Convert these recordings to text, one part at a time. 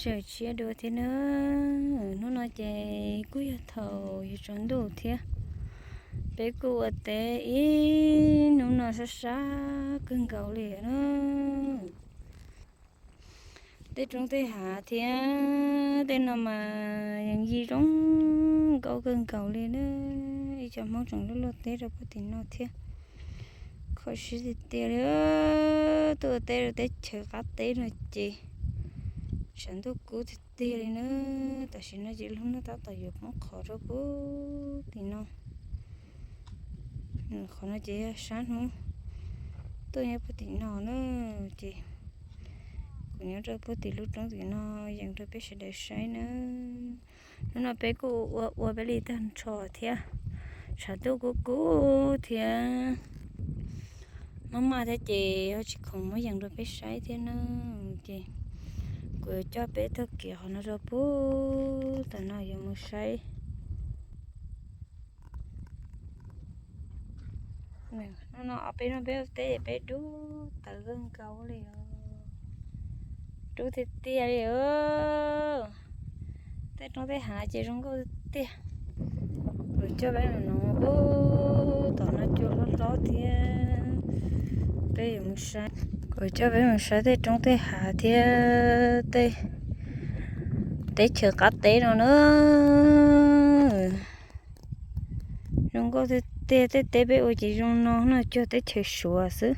Sawv tshiab dua thiab na. Hnub no ces kuj yog thaum yuav tsaus ntuj thiab. Peb kuj ua teb ib hnub no sab sab kawg nkaus li na. Tej roob tej hav thiab tej no mas yeej yig zoo nkauj kawg nkaus li na. Ib co Hmoob tseem luaj luaj teb rau puag tim no thiab. Kho siab tiag tiag li. Tuaj ua teb rau teb chaws qab teb no ces sab ntuj kub tiag tiag li na. Tam sim no ces lub hnub tab tom yuav poob qho rau puag tim no. Qhov no ces yog sab hnub tuaj nyob puag tim no na. Ces kuv nyob rau puag tim lub roob tim no yees rau peb sawv daws saib na. Hnub no peb kuj ua ua peb li tag nrho thiab. Sab ntuj kub kub thiab maj maj thiab ces ho tsis khoom muab yees rau peb saib thiab na. Ces kuv yuav coj peb taug kev qhov no rau puag tom no yuav mus saib. No peb no peb ua teb peb dub tawv kawg nkaus li os. Dub tiag tiag li. Tej roob tej hav ces zoo nkauj tiag tiag. Kuv coj peb mus no, tom no cua hlob hlob thiab. Peb yuav mus saib, kuv coj peb mus saib tej roob tej hav thiab tej teb chaws qab teb no na. Zoo nkauj tiag tiag. Tej teb peb ua ces zoo no no, cuag teb chaws Suav xwb.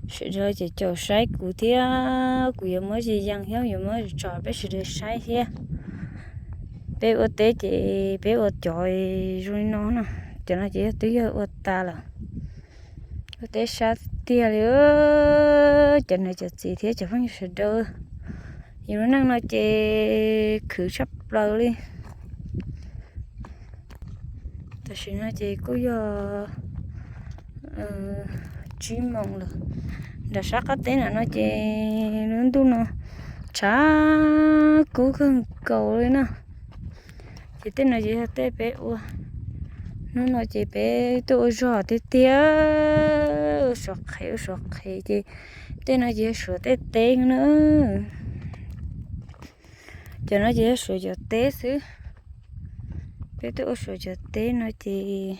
Sawv daws ces caum saib kuv thiab, kuv yuav muab zis yees thiab yuav muab tso peb sawv daws saib thiab. Peb ua teb ces peb ua cov zoo li no na. Cov no ces yog twb yog ua tas lawm. Ua teb sab tiag li. Cov niam cov txiv thiab cov phooj ywg sawv daws, yus lub neej no ces khwv tshaj plaws li. Tam sim no ces kuj yog tsib moos lawm. Nram sab qab teb nram no ces lub ntuj no tshav kub kawg nkaus li na. Ces tej no ces yog tej peb ua. Hnub no ces peb tuaj ua zog tiag tiag, ua suav qhev ua suav qhev ces tej no ces yog suav tej teb na. Cov no ces yog suav cov teb xwb. Peb tuaj ua suav cov teb no ces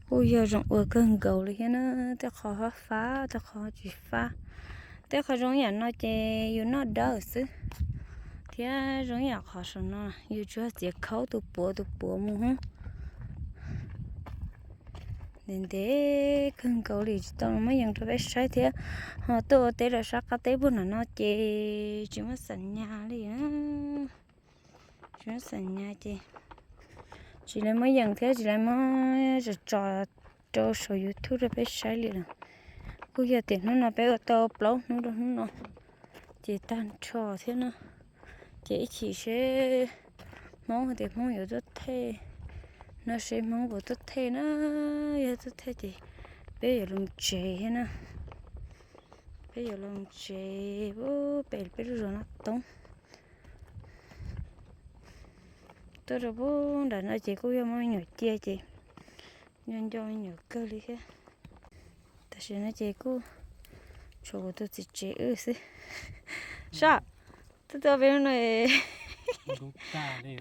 kuj yog zoo ua kawg nkaus li thiab na. Tej qho fab fab, tej qho tsis fab. Tej qho zoo yam no ces yus noj dawb xwb, thiab zoo yam qhov saum no yus tsuas txiav khaub tus puav tus puav mus ntev ntev kawg nkaus li tsis tau muab yees rau peb saib thiab. Ho tuaj ua teb rau sab qab teb puag nram no ces tsis muaj xam nyas li na. Tsis muaj xam nyas ces tsis lawv muab yees thiab tsis lawv muab tso tso rau saum YouTube rau peb saib li lawm. Kuj yog tias hnub no peb ua tau plaub hnub rau hnub no ces tag nrho thiab na. Ces ib chim seb Hmoob hais tias Hmoob yuav tuaj thej, no seb Hmoob puas tuaj thej na. Yog tuaj thej ces peb yuav los tsev thiab na. Peb yuav los tsev pem peb lub zos Naj Toob. Tuaj rau pub nram no ces kuj yog muaj me nyuam cia ces nco nco me nyuam kawg li thiab. Tam sim no ces kuj tshuav kuv tus txiv tsev wb xwb. Sab, tuaj tuaj peb no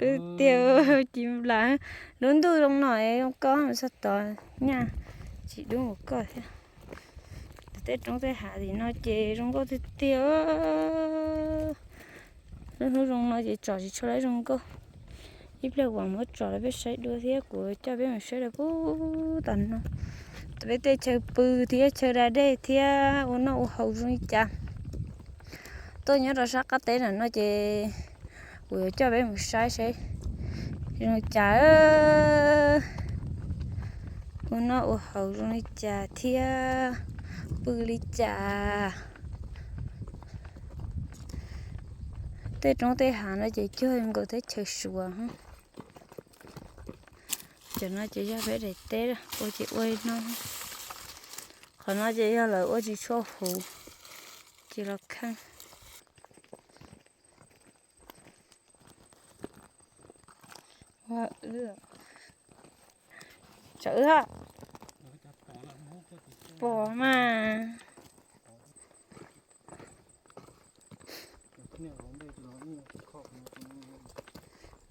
wb tiag ci nplas, lub ntuj zoo no zoo koj mus txog tod nyaj tsis dub mus koj thiab. Tej roob tej hav tim no ces zoo nkauj tiag tiag. Lub hnub zoo no ces tsom tsis tshua lawm zoo nkauj. Ib pliag kuv muab tsom rau peb saib dua thiab kuv coj peb mus saib rau pub tom no. Peb tej chaw pw thiab chaw da dej thiab ua noj ua haus zoo li cas. Tuaj nyob rau sab qab teb nram no ces kuv yuav coj peb mus saib seb zoo li cas. Ua noj ua haus zoo li cas thiab pw li cas. Tej roob tej hav no ces cuag nkaus teb chaws Suav. Cov no ces yog peb daim teb ua ces ua li no. Qhov no ces yog lawv ua tsis tshua huv ces los kheej. Tsam wb ha pom mas.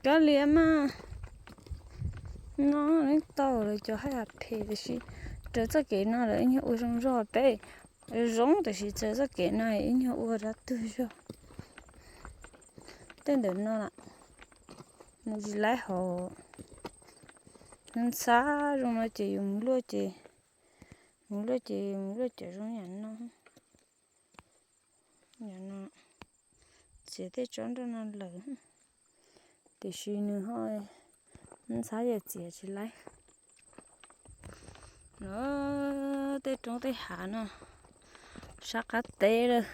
Kab liam mas no leej tau lawv cov haj yam phem tiam sis raws txoj kev no lawv ib nyuag ua zoo zog peb zoo tiam sis raws txoj kev no ib nyuag ua dab tuag zog. Tej ntawm no mus tsis laib hauv, ntxhab zoo no ces yus mus luaj ces, mus luaj ces mus luaj cov zoo yam no, yam no, txiav tej tsob nroj no lawm, tiam sis nws ho ntxhab yam txiav tsis laib. Tej roob tej hav no sab qab teb lawm.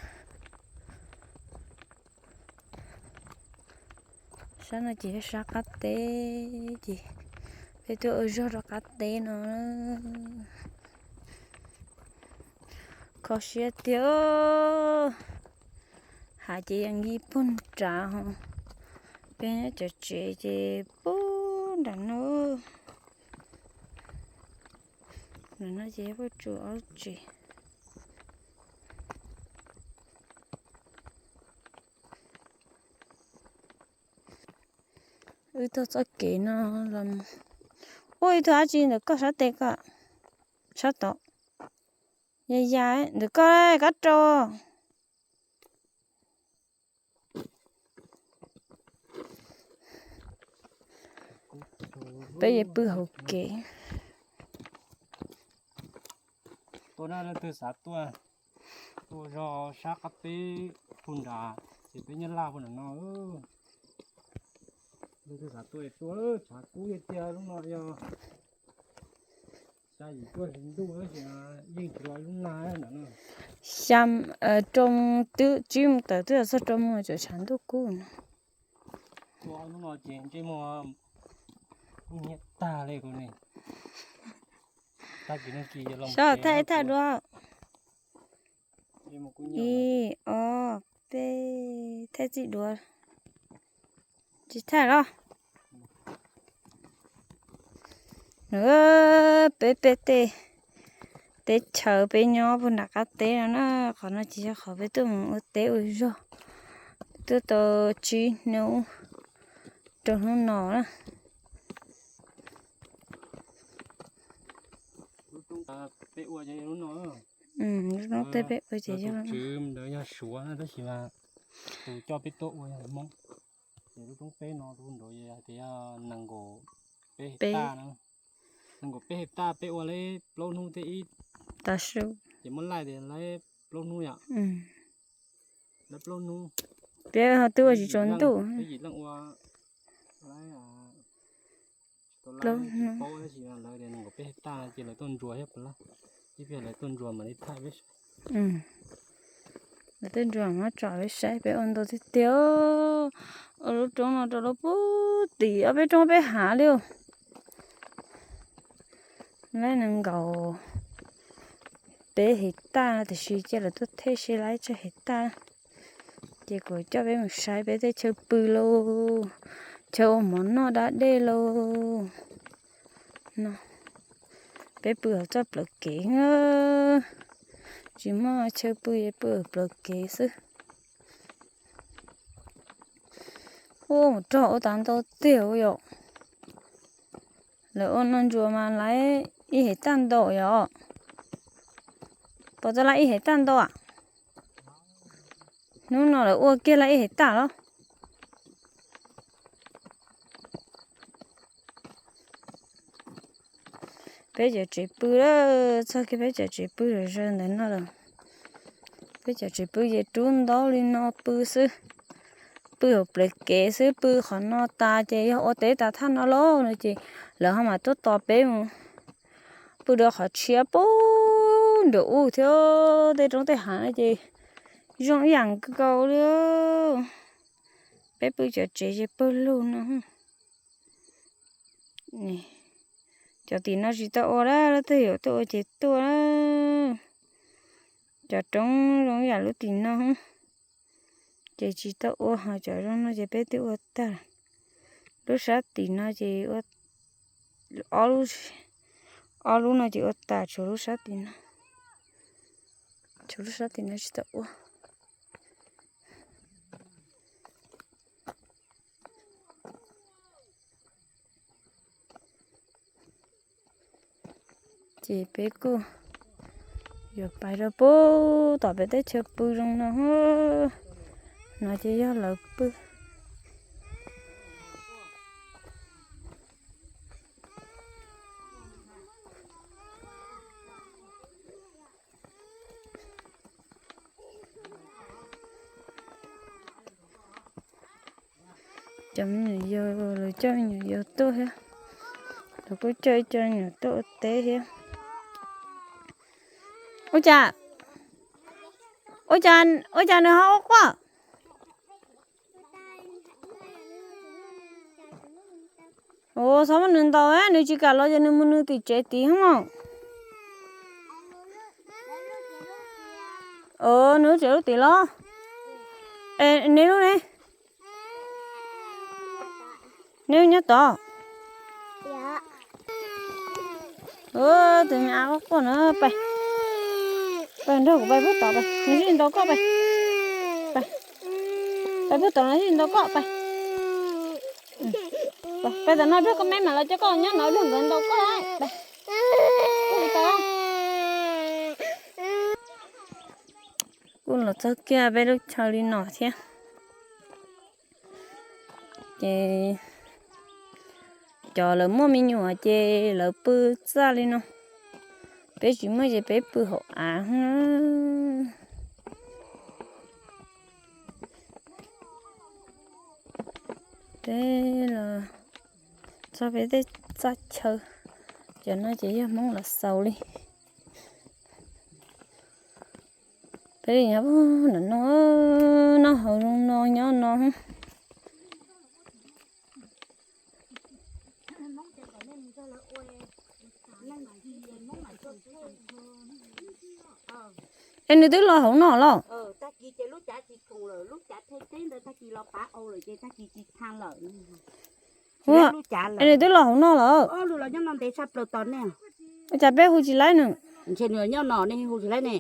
Sab no ces sab qab teb ces peb tuaj ua zog rau qab teb no. Kho siab tiag, hav ces yeej yig puag nrad ho, peb nyob cov tsev ces puag nram no. Nram no ces puag tsuas ob tsev. Wb taug txoj kev no los, ua ib tug dab tsi ntawm koj sab tes ko, sab tod, ya ya ntawm koj kab rau. Peb yuav pw hauv kev. Tuaj na, leej twg xav tuaj, tuaj zog sab qab teb puag nrad, ces peb nyob laj puag nram no. Leej twg xav tuaj tuaj, tshav kub tiag tiag lub no yog xya yim cuaj hli ntuj tab sis yeej tsis los lub nag nram no. Xya, rau moos twb, tsib moos tawm twb los txog rau moos cov tshav ntuj kub no. Tuaj lub no ces ntsej muag kub hnyiab tag li kuv ne. Tag kis no kis los sab thaj thaj dua. Ib, ob, peb, thaj txij dua. Tsis thaj los. Peb, peb tej teb chaws peb nyob puag nram qab teb no na, qhov no ces yog qhov peb tuaj mus ua teb ua zog, tuaj tau tsib hnub rau hnub no na. Lub roob teb peb ua ces yog, tus tswv ntawd yog Suav na tab sis mas tus coj peb tuaj ua yog Hmoob. Ces lub roob teb no tus nraud hais tias yog nees nkaum peb hais tag na, nees nkaum peb hais tag peb ua li plaub hnub thiab ib, tav su, ces muab laij tias li plaub hnub yom, li plaub hnub. Peb ho twb ua tsis tsaus ntuj, peb yim leej ua plaub hnub. Paub tab sis lawv tias nees nkaum peb hais tag ces lawv tuaj ntsuas thiab puas lab, ib pliag lawv tuaj ntsuas mam li thaij peb saib. Lawv tuaj ntsuas mam tsom peb saib, peb ua ntau tiag tiag. Ua lub roob no rau lub pug tim ob peb roob peb hav li. Laij nees nkaum peb hais tag no tiam sis cia lawv tuaj thej seb laij tsawg hais tag. Ces kuv coj peb mus saib peb tej chaw pw lauj, chaw ua mov noj da dej lauj. No, peb pw hauv txoj plawv kev, tsis muaj chaw pw es pw hauv plawv kev xwb. Ua mus rog ua tas ntau tiag yom. Lawv ua no ntsuas mas laij ib hais tag ntau yom. Puas tau laij ib hais tag ntau a? Hnub no lawv ua kiag laij ib hais tag los? Peb cov tsev pw lawm, txog kiag peb cov tsev pw zom zaws ntawm no lawm. Peb cov tsev pw ces rub ntaub li no pw xwb, pw hauv plawv kev xwb, pw qhov no tas ces yog ua teb tas thaj no lauj no ces lawv ho mam tuaj tos peb mus pw rau qhov tshiab pub nraum ub thiab. Tej roob tej hav no ces zoo ib yam nkaus li. Peb pw cov tsev ces pawg lug no. Cov tim no tsis tau ua lawm, leej twg yuav tuaj ua ces tuaj. Cov roob zoo ib yam lub tim no ces tsis tau ua, ho cov zoo no ces peb twb ua tag. Lub sab tim no ces ua, ob lub no ces ua tas, tshuav lub sab tim no, tshuav lub sab tim no tsis tau ua. Ces peb kuj yuav pais rau puag tom peb teb chaws pw zoo no. No ces yog lawv pw. Cov me nyuam yaus, lawv coj me nyuam yaus tuaj thiab. Lawv kuj coj ib co me nyuam tuaj ua teb thiab. Ua cas, ua cas, ua cas nws ho ua quaj? Ua, txhob muab nws ntaus, nws tsis kam los ces nws mus nws tim tsev tid hos. Nws tsev lub tid los? Es neb lub ne? Neb nyob tod. Tus me ab quaj quaj no, pais, pais nrog kuv pais puag tod, pais, nws zij ntaus koj, pais, pais puag tod, nws zij ntaus koj, pais, pais tom no, nrog koj me mam los coj koj nyob no, nrog nkawd ntaus koj, pais, pais tod. Kuj los txog kiag peb lub chaw li no thiab. Ces cov lawv muaj me nyuam ces lawv pw txaj li no. Peb tsis muaj ces peb pw hauv av. Peb los txog peb tej txaj chaw, cov no ces yog Hmoob los xaus li. Peb nyob no, noj haus zoo no nyob no. Es nws twb los hauv no los? Ua, es nws twb los hauv no lawm. Ua cas peb hu tsis laib nws? Ntshe nws nyob no ne, hu tsis laib ne.